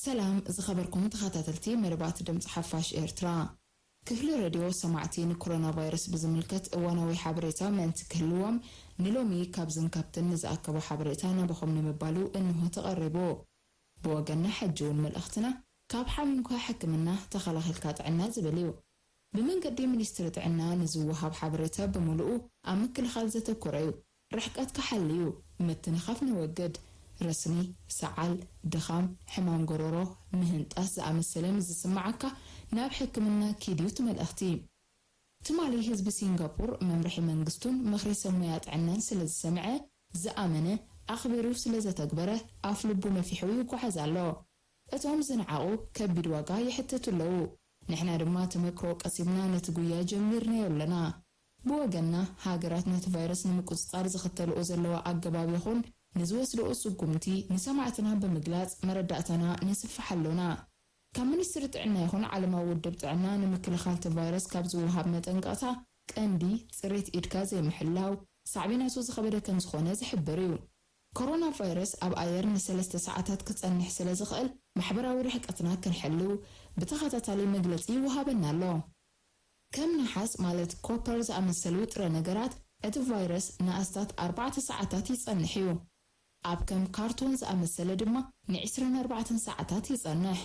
ሰላም ዝኸበርኩም ተኸታተልቲ መደባት ድምፂ ሓፋሽ ኤርትራ። ክፍሊ ሬድዮ ሰማዕቲ ንኮሮና ቫይረስ ብዝምልከት እዋናዊ ሓበሬታ ምእንቲ ክህልዎም ንሎሚ ካብዝን ካብትን ንዝኣከቦ ሓበሬታ ናባኹም ንምባሉ እንሆ ተቐሪቡ። ብወገንና ሕጂ እውን መልእኽትና ካብ ሓሚምካ ሕክምና ተኸላኺልካ ጥዕና ዝብል እዩ። ብመንገዲ ሚኒስትሪ ጥዕና ንዝወሃብ ሓበሬታ ብምሉኡ ኣብ ምክልኻል ዘተኮረ እዩ። ርሕቀትካ ሓልዩ ምትንኻፍ ነወግድ። ረስኒ፣ ሰዓል፣ ድኻም፣ ሕማም ጎሮሮ፣ ምህንጣስ ዝኣመሰለ ምስ ዝስምዓካ ናብ ሕክምና ኪድ እዩ እቲ መልእኽቲ። ትማሊ ህዝቢ ሲንጋፖር መምርሒ መንግስቱን ምኽሪ ሰብ ሞያ ጥዕናን ስለ ዝሰምዐ፣ ዝኣመነ፣ ኣኽቢሩ ስለ ዘተግበረ ኣፍ ልቡ ነፊሑ ይጓዓዝ ኣሎ። እቶም ዝነዓቑ ከቢድ ዋጋ ይሕተቱ ኣለዉ። ንሕና ድማ ተመክሮ ቀሲምና ነቲ ጉያ ጀሚርናዮ ኣለና። ብወገንና፣ ሃገራት ነቲ ቫይረስ ንምቁጽጻር ዝኽተልኦ ዘለዋ ኣገባብ ይኹን ንዝወስድኦ ስጉምቲ ንሰማዕትና ብምግላጽ መረዳእታና ነስፍሕ ኣሎና። ካብ ሚኒስትሪ ጥዕና ይኹን ዓለማዊ ውድብ ጥዕና ንምክልኻል እቲ ቫይረስ ካብ ዝወሃብ መጠንቀቕታ ቀንዲ ጽሬት ኢድካ ዘይምሕላው ሳዕቤናቱ ዝኸበደ ከም ዝኾነ ዝሕብር እዩ። ኮሮና ቫይረስ ኣብ ኣየር ንሰለስተ ሰዓታት ክጸንሕ ስለ ዝኽእል፣ ማሕበራዊ ርሕቀትና ክንሕልው ብተኸታታሊ መግለጺ ይወሃበና ኣሎ። ከም ነሓስ ማለት ኮፐር ዝኣመሰሉ ጥረ ነገራት፣ እቲ ቫይረስ ንኣስታት ኣርባዕተ ሰዓታት ይጸንሕ እዩ። ኣብ ከም ካርቶን ዝኣመሰለ ድማ ን ዕስራን ኣርባዕተን ሰዓታት ይጸንሕ።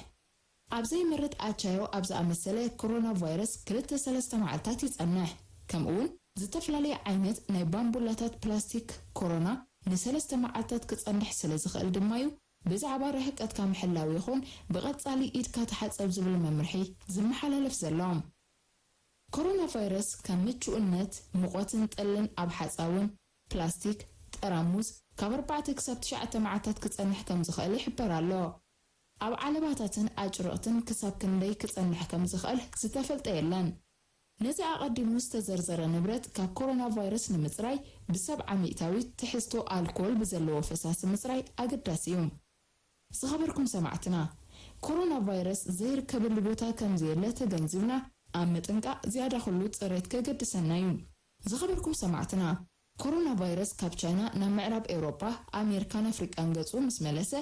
ኣብ ዘይመርት ኣቻዮ ኣብ ዝኣመሰለ ኮሮና ቫይረስ ክልተ ሰለስተ መዓልታት ይጸንሕ። ከምኡውን ዝተፈላለየ ዓይነት ናይ ባምቡላታት ፕላስቲክ ኮሮና ንሰለስተ መዓልታት ክጸንሕ ስለ ዝኽእል ድማ እዩ ብዛዕባ ርሕቀትካ ምሕላው ይኹን ብቐጻሊ ኢድካ ተሓጸብ ዝብል መምርሒ ዝመሓላለፍ ዘሎ። ኮሮና ቫይረስ ከም ምቹእነት፣ ሙቐትን ጠልን ኣብ ሓጻውን ፕላስቲክ ጠራሙዝ ካብ ኣርባዕተ ክሳብ ትሽዓተ መዓልታት ክጸንሕ ከም ዝኽእል ይሕበር ኣሎ። ኣብ ዓለባታትን ኣጭርቕትን ክሳብ ክንደይ ክጸንሕ ከም ዝኽእል ዝተፈልጠ የለን። ነዚ ኣቐዲሙ ዝተዘርዘረ ንብረት ካብ ኮሮና ቫይረስ ንምጽራይ ብሰብዓ ሚእታዊት ትሕዝቶ ኣልኮል ብዘለዎ ፈሳሲ ምጽራይ ኣገዳሲ እዩ። ዝኸበርኩም ሰማዕትና፣ ኮሮና ቫይረስ ዘይርከበሉ ቦታ ከም ዘየለ ተገንዚብና ኣብ ምጥንቃቕ ዝያዳ ኩሉ ጽሬት ከገድሰና እዩ። ዝኸበርኩም ሰማዕትና፣ ኮሮና ቫይረስ ካብ ቻይና ናብ ምዕራብ ኤውሮጳ፣ ኣሜሪካን ኣፍሪቃን ገጹ ምስ መለሰ፣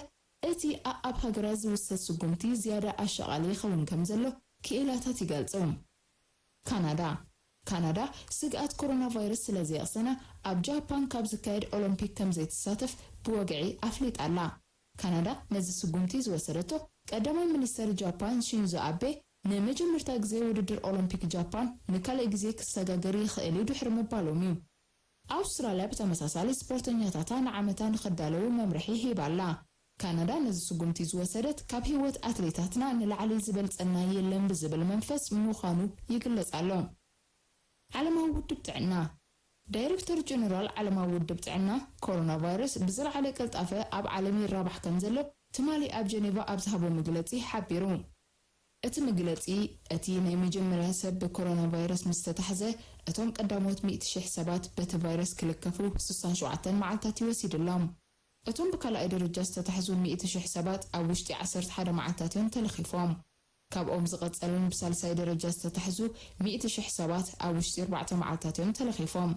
እቲ ኣኣብ ሃገራት ዝውሰድ ስጉምቲ ዝያዳ ኣሻቓሊ ይኸውን ከም ዘሎ ክኢላታት ይገልጹ። ካናዳ። ካናዳ ስግኣት ኮሮና ቫይረስ ስለ ዘየቕሰና፣ ኣብ ጃፓን ካብ ዝካየድ ኦሎምፒክ ከም ዘይትሳተፍ ብወግዒ ኣፍሊጣ ኣላ። ካናዳ ነዚ ስጉምቲ ዝወሰደቶ፣ ቀዳማይ ሚኒስተር ጃፓን ሺንዞ ኣቤ ንመጀመርታ ግዜ ውድድር ኦሎምፒክ ጃፓን ንካልእ ግዜ ክሰጋገር ይኽእል እዩ ድሕሪ ምባሎም እዩ። ኣውስትራልያ ብተመሳሳሊ ስፖርተኛታታ ንዓመታ ንኽዳለዉ መምርሒ ሂባ ኣላ። ካናዳ ነዚ ስጉምቲ ዝወሰደት ካብ ህይወት ኣትሌታትና ንላዕሊ ዝበልጸና የለን ብዝብል መንፈስ ምዃኑ ይግለጽ ኣሎ። ዓለማዊ ውድብ ጥዕና። ዳይሬክተር ጀነራል ዓለማዊ ውድብ ጥዕና፣ ኮሮና ቫይረስ ብዝለዓለ ቅልጣፈ ኣብ ዓለም ይራባሕ ከም ዘሎ ትማሊ ኣብ ጀኔቫ ኣብ ዝሃቦ መግለጺ ሓቢሩ። እቲ መግለጺ፣ እቲ ናይ መጀመርያ ሰብ ብኮሮና ቫይረስ ምስ ተታሕዘ፣ እቶም ቀዳሞት ሚእቲ ሽሕ ሰባት በቲ ቫይረስ ክልከፉ ሱሳን ሸውዓተን መዓልታት እዩ ወሲድሎም። እቶም ብካልኣይ ደረጃ ዝተታሕዙ ሚእቲ ሽሕ ሰባት ኣብ ውሽጢ ዓሰርተ ሓደ መዓልታት እዮም ተለኺፎም። ካብኦም ዝቐጸሉን ብሳልሳይ ደረጃ ዝተታሕዙ ሚእቲ ሽሕ ሰባት ኣብ ውሽጢ ኣርባዕተ መዓልታት እዮም ተለኺፎም።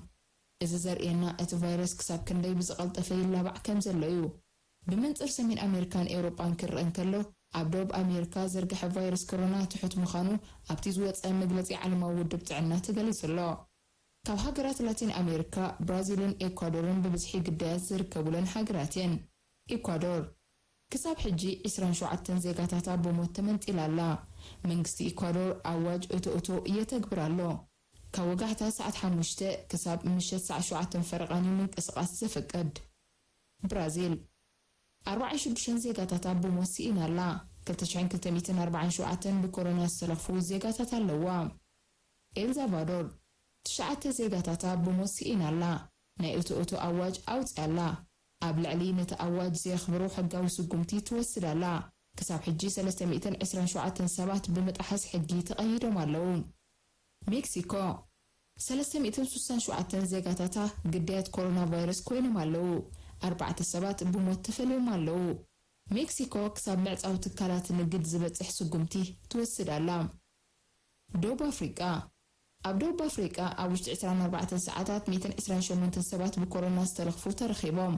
እዚ ዘርእየና እቲ ቫይረስ ክሳብ ክንደይ ብዝቐልጠፈ ይላባዕ ከም ዘሎ እዩ። ብመንጽር ሰሜን ኣሜሪካን ኤውሮጳን ክረአ እንከሎ፣ ኣብ ደቡብ ኣሜሪካ ዝርግሐ ቫይረስ ኮሮና ትሑት ምዃኑ ኣብቲ ዝወጸ መግለጺ ዓለማዊ ውድብ ጥዕና ተገሊጹ ኣሎ። ካብ ሃገራት ላቲን ኣሜሪካ፣ ብራዚልን ኤኳዶርን ብብዝሒ ግዳያት ዝርከቡለን ሃገራት እየን። ኤኳዶር፣ ክሳብ ሕጂ ዕስራን ሸውዓተን ዜጋታታ ብሞት ተመንጢላ ኣላ። መንግስቲ ኤኳዶር ኣዋጅ እቶ እቶ የተግብር ኣሎ። ካብ ወጋሕታ ሰዓት ሓሙሽተ ክሳብ ምሸት ሰዓት ሸውዓተ ፈረቓን እዩ ምንቅስቓስ ዘፍቅድ። ብራዚል፣ ኣርባዓን ሽዱሽተን ዜጋታታ ብሞት ስኢና ኣላ። ክልተ ሽሕን ክልተ ሚእትን ኣርባዓን ሸውዓተን ብኮሮና ዝተለኽፉ ዜጋታት ኣለዋ። ኤልዛልቫዶር፣ ትሽዓተ ዜጋታታ ብሞት ስኢና ኣላ። ናይ እቶ እቶ ኣዋጅ ኣውጺኣ ኣላ። ኣብ ልዕሊ ነቲ ኣዋጅ ዘየኽብሩ ሕጋዊ ስጉምቲ ትወስድ ኣላ። ክሳብ ሕጂ ሰለስተ ሚእትን ዕስራን ሸውዓተን ሰባት ብምጥሓስ ሕጊ ተቐይዶም ኣለዉ። ሜክሲኮ፣ ሰለስተ ሚእትን ሱሳን ሸውዓተን ዜጋታታ ግዳያት ኮሮና ቫይረስ ኮይኖም ኣለዉ። ኣርባዕተ ሰባት ብሞት ተፈልዮም ኣለዉ። ሜክሲኮ ክሳብ ምዕጻው ትካላት ንግድ ዝበጽሕ ስጉምቲ ትወስድ ኣላ። ደቡብ ኣፍሪቃ፣ ኣብ ደቡብ ኣፍሪቃ ኣብ ውሽጢ ዕስራን ኣርባዕተን ሰዓታት ሚእትን ዕስራን ሸሞንተን ሰባት ብኮሮና ዝተለኽፉ ተረኺቦም።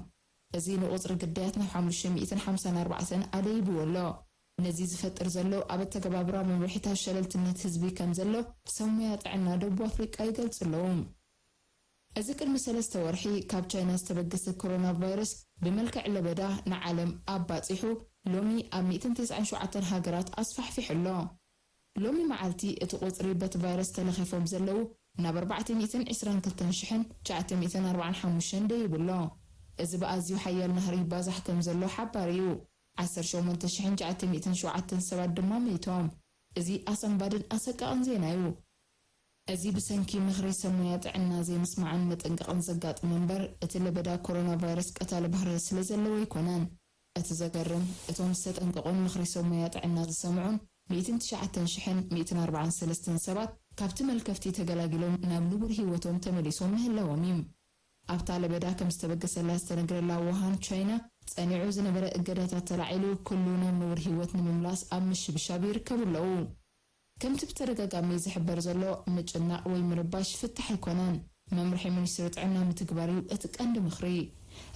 እዚ ንቁጽሪ ግዳያት ናብ ሓሙሽተ ሚእትን ሓምሳን ኣርባዕተን ኣደይብዎ ኣሎ። ነዚ ዝፈጥር ዘሎ ኣብ ኣተገባብራ መምርሒታት ሸለልትነት ህዝቢ ከም ዘሎ ሰብ ሞያ ጥዕና ደቡብ ኣፍሪቃ ይገልጹ ኣለዉ። እዚ ቅድሚ ሰለስተ ወርሒ ካብ ቻይና ዝተበገሰ ኮሮና ቫይረስ ብመልክዕ ለበዳ ንዓለም ኣባጺሑ ሎሚ ኣብ ሚእትን ተስዓን ሸውዓተን ሃገራት ኣስፋሕፊሑ ኣሎ። ሎሚ መዓልቲ እቲ ቁጽሪ በቲ ቫይረስ ተለኺፎም ዘለዉ ናብ ኣርባዕተ ሚእትን ዕስራን ክልተን ሽሕን ትሽዓተ ሚእትን ኣርባዓን ሓሙሽተን ደይቡ ኣሎ። እዚ ብኣዝዩ ሓያል ናህሪ ይባዛሕ ከም ዘሎ ሓባር እዩ። ዓሰርተ ሸሞንተ ሽሕን ትሽዓተ ሚእትን ሸውዓተን ሰባት ድማ መይቶም። እዚ ኣሰንባድን ኣሰቃቕን ዜና እዩ። እዚ ብሰንኪ ምኽሪ ሰብ ሞያ ጥዕና ዘይምስማዕን ምጥንቃቕን ዘጋጥም እምበር፣ እቲ ለበዳ ኮሮና ቫይረስ ቀታሊ ባህሪ ስለ ዘለዎ ኣይኮነን። እቲ ዘገርም፣ እቶም ዝተጠንቀቑን ምኽሪ ሰብ ሞያ ጥዕና ዝሰምዑን ሚእትን ትሽዓተን ሽሕን ሚእትን ኣርባዓን ሰለስተን ሰባት ካብቲ መልከፍቲ ተገላጊሎም ናብ ንቡር ህይወቶም ተመሊሶም ምህላዎም እዩ። ኣብታ ለበዳ ከም ዝተበገሰላ ዝተነግረላ ውሃን ቻይና፣ ጸኒዑ ዝነበረ እገዳታት ተላዒሉ፣ ኩሉ ናብ ንቡር ህይወት ንምምላስ ኣብ ምሽብሻብ ይርከቡ ኣለዉ። ከምቲ ብተደጋጋሚ ዝሕበር ዘሎ፣ ምጭናቕ ወይ ምርባሽ ፍታሕ ኣይኮነን። መምርሒ ሚኒስትሪ ጥዕና ምትግባር እዩ እቲ ቀንዲ ምኽሪ።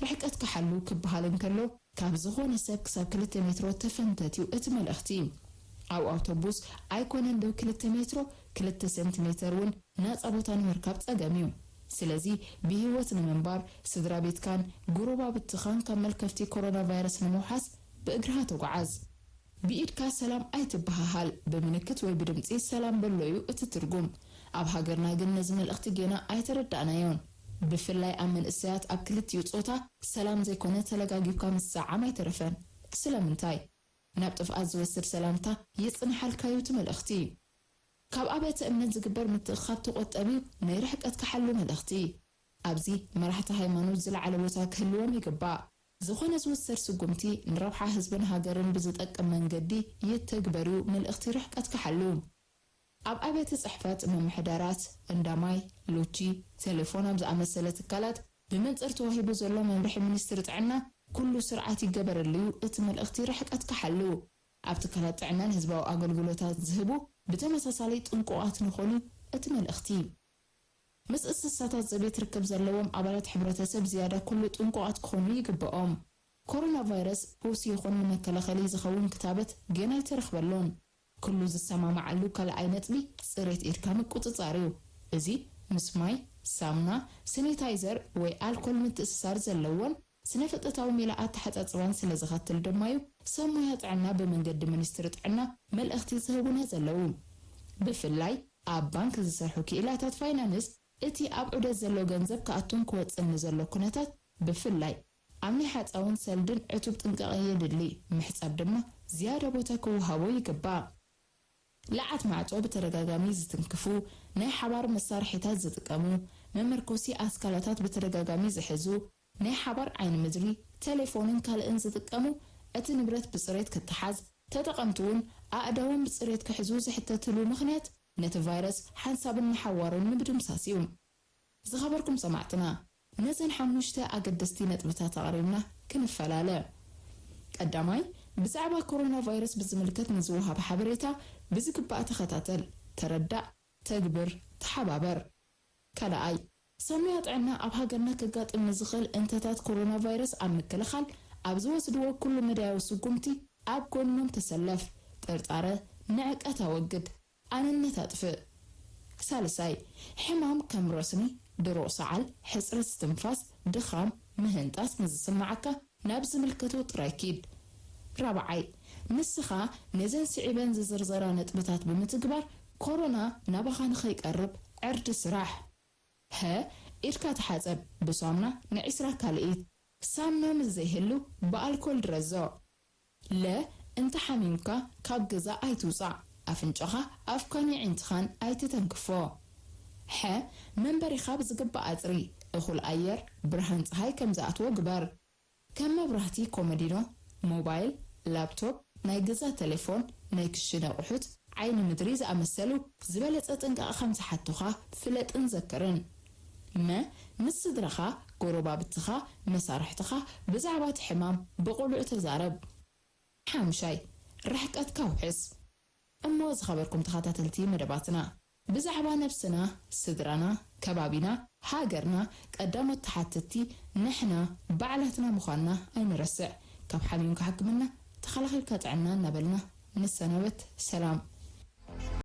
ርሕቀት ክሓሉ ክበሃል እንከሎ፣ ካብ ዝኾነ ሰብ ክሳብ ክልተ ሜትሮ ተፈንተት እዩ እቲ መልእኽቲ። ኣብ ኣውቶቡስ ኣይኮነን ዶ ክልተ ሜትሮ፣ ክልተ ሴንቲሜተር እውን ናጻ ቦታ ንምርካብ ጸገም እዩ። ስለዚ ብህይወት ንምንባር ስድራ ቤትካን ጎረባብትኻን ካብ መልከፍቲ ኮሮና ቫይረስ ንምውሓስ ብእግርኻ ተጓዓዝ። ብኢድካ ሰላም ኣይትበሃሃል፣ ብምልክት ወይ ብድምጺ ሰላም በሎ እዩ እቲ ትርጉም። ኣብ ሃገርና ግን ነዚ መልእኽቲ ጌና ኣይተረዳእናዮን። ብፍላይ ኣብ መንእሰያት ኣብ ክልቲኡ ጾታ ሰላም ዘይኮነ ተለጋጊብካ ምስዓም ኣይተረፈን። ስለምንታይ? ናብ ጥፍኣት ዝወስድ ሰላምታ ይጽንሓልካ እዩ እቲ መልእኽቲ። ካብ ኣብያተ እምነት ዝግበር ምትእኽኻብ ተቖጠብ እዩ ናይ ርሕቀት ክሓሉ መልእኽቲ። ኣብዚ መራሕቲ ሃይማኖት ዝለዓለ ቦታ ክህልዎም ይግባእ። ዝኾነ ዝውሰድ ስጉምቲ ንረብሓ ህዝብን ሃገርን ብዝጠቅም መንገዲ ይተግበር እዩ መልእኽቲ ርሕቀት ክሓሉ። ኣብ ኣብያተ ጽሕፈት፣ ምምሕዳራት፣ እንዳ ማይ፣ ሉቺ፣ ቴሌፎን ኣብ ዝኣመሰለ ትካላት ብመንጽር ተዋሂቡ ዘሎ መምርሒ ሚኒስትሪ ጥዕና ኩሉ ስርዓት ይገበረሉ እዩ እቲ መልእኽቲ ርሕቀት ክሓሉ። ኣብ ትካላት ጥዕናን ህዝባዊ ኣገልግሎታት ዝህቡ ብተመሳሳሊ ጥንቁቓት ንኾኑ እቲ መልእኽቲ። ምስ እንስሳታት ዘቤት ርክብ ዘለዎም ኣባላት ሕብረተሰብ ዝያዳ ኩሉ ጥንቁቓት ክኾኑ ይግብኦም። ኮሮና ቫይረስ ፈውሲ ይኹን ንመከላኸሊ ዝኸውን ክታበት ገና ኣይተረኽበሉን። ኩሉ ዝሰማማዓሉ ካልኣይ ነጥቢ ጽሬት ኢድካ ምቁጽጻር እዩ። እዚ ምስ ማይ፣ ሳሙና፣ ሰኒታይዘር ወይ ኣልኮል ምትእስሳር ዘለዎን ስነ-ፍልጠታዊ ሜላ ኣተሓጻጽባን ስለ ዘኸትል ድማ እዩ ሰብ ሞያ ጥዕና ብመንገዲ ሚኒስትሪ ጥዕና መልእኽቲ ዝህቡና ዘለዉ። ብፍላይ ኣብ ባንክ ዝሰርሑ ክኢላታት ፋይናንስ፣ እቲ ኣብ ዑደት ዘሎ ገንዘብ ክኣቱን ክወጽእን ንዘሎ ኩነታት፣ ብፍላይ ኣብ ናይ ሓጻውን ሰልድን ዕቱብ ጥንቃቐ የድሊ። ምሕጻብ ድማ ዝያዳ ቦታ ክወሃቦ ይግባእ። ለዓት ማዕጾ ብተደጋጋሚ ዝትንክፉ፣ ናይ ሓባር መሳርሒታት ዝጥቀሙ፣ መመርኮሲ ኣስካላታት ብተደጋጋሚ ዝሕዙ፣ ናይ ሓባር ዓይኒ ምድሪ፣ ቴሌፎንን ካልእን ዝጥቀሙ፣ እቲ ንብረት ብጽሬት ክተሓዝ፣ ተጠቐምቲ እውን ኣእዳዎም ብጽሬት ክሕዙ ዝሕተትሉ ምኽንያት ነቲ ቫይረስ ሓንሳብን ንሓዋሩን ንምድምሳስ እዩ። ዝኸበርኩም ሰማዕትና፣ ነዘን ሓሙሽተ ኣገደስቲ ነጥብታት ኣቕሪብና ክንፈላለ። ቀዳማይ፣ ብዛዕባ ኮሮና ቫይረስ ብዝምልከት ንዝወሃብ ሓበሬታ ብዝግባእ ተኸታተል፣ ተረዳእ፣ ተግብር፣ ተሓባበር። ካልኣይ፣ ሰብ ሞያ ጥዕና ኣብ ሃገርና ከጋጥም ንዝኽእል እንተታት ኮሮና ቫይረስ ኣብ ምክልኻል ኣብ ዝወስድዎ ኩሉ መዳያዊ ስጉምቲ ኣብ ጎኖም ተሰለፍ። ጥርጣረ፣ ንዕቀት ኣወግድ። ኣነነት ኣጥፍእ። ሳልሳይ፣ ሕማም ከም ረስኒ፣ ድሩቕ ሰዓል፣ ሕጽረት እስትንፋስ፣ ድኻም፣ ምህንጣስ ንዝስምዓካ ናብ ዝምልከቶ ጥራይ ኪድ። ራብዓይ፣ ንስኻ ነዘን ስዒበን ዝዝርዘራ ነጥብታት ብምትግባር ኮሮና ናባኻ ንኸይቀርብ ዕርዲ ስራሕ። ሀ፣ ኢድካ ተሓጸብ ብሳሙና ንዒስራ ካልኢት። ሳሙና ምስ ዘይህሉ ብኣልኮል ድረዞ። ለ፣ እንተ ሓሚምካ ካብ ገዛ ኣይትውጻእ። ኣፍንጫኻ፣ ኣፍካን የዒንትኻን ኣይትተንክፎ። ሐ፣ መንበሪኻ ብዝግባእ ኣጽሪ። እኹል ኣየር፣ ብርሃን ጸሃይ ከም ዝኣትዎ ግበር። ከም መብራህቲ፣ ኮመዲኖ፣ ሞባይል፣ ላፕቶፕ፣ ናይ ገዛ ቴሌፎን፣ ናይ ክሽነ ኣቑሑት፣ ዓይኒ ምድሪ ዝኣመሰሉ ዝበለጸ ጥንቃቐ ከም ዝሓቱኻ ፍለጥን ዘክርን። መ፣ ምስ ስድራኻ፣ ጎረባብትኻ፣ መሳርሕትኻ ብዛዕባ እቲ ሕማም ብቕሉዕ ተዛረብ። ሓምሻይ፣ ርሕቀትካ ውሕስ። እሞ ዝኸበርኩም ተኸታተልቲ መደባትና፣ ብዛዕባ ነብስና፣ ስድራና፣ ከባቢና፣ ሃገርና ቀዳሞት ተሓተትቲ ንሕና ባዕላትና ምዃንና ኣይንረስዕ። ካብ ሓሚምካ ሕክምና፣ ተኸላኺልካ ጥዕና እናበልና ንሰናበት። ሰላም።